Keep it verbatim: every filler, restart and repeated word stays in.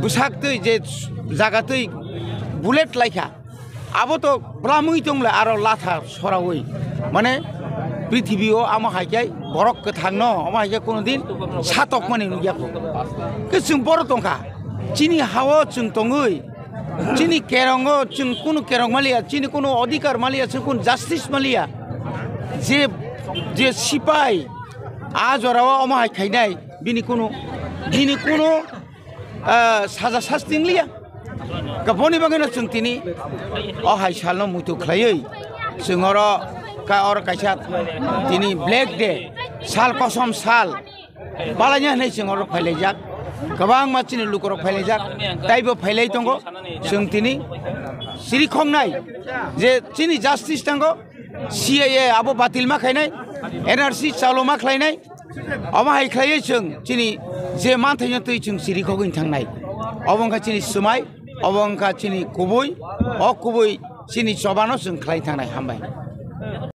Sak twi je jaga twi bullet laikha, abo to bwlamwi tongle aro latha sorawi, mane prithibi o amo hai khe borok kwthangno amo hai khe kuno din satokmani nukya kho. Khe chwng boro tongkha, chini hao chwng tongwi, chini kerongo chwng kunu kerong maliya, chini kunu odhikar maliya, chwng kunu justice maliya. Je, je sipai a jorao omo hai khainai, bini kunu, bini kunu, ah, saja sasti wngliya. Kaboni bagwino chwng tini o hai salno muitu khlaiwi chwng oro ka, oro kaisa tini Black Day, sal kosom sal. Balaina hwnwi chwng oro phailaijak, kwbangma chini lukurok phailaijak, taibo phailai tongo. Chwng tini siri khoknai je chini justice thango, C A A abo batil ma khainai, N R C chalo ma khlainai, omo hai khlaiwi chwng chini je manthaino twi chwng siri khogwi thangnai. Obo wngkha chini swmai, obo wngkha chini kubui, o kubui chini chobano chwng khlai thangnai. Hambai.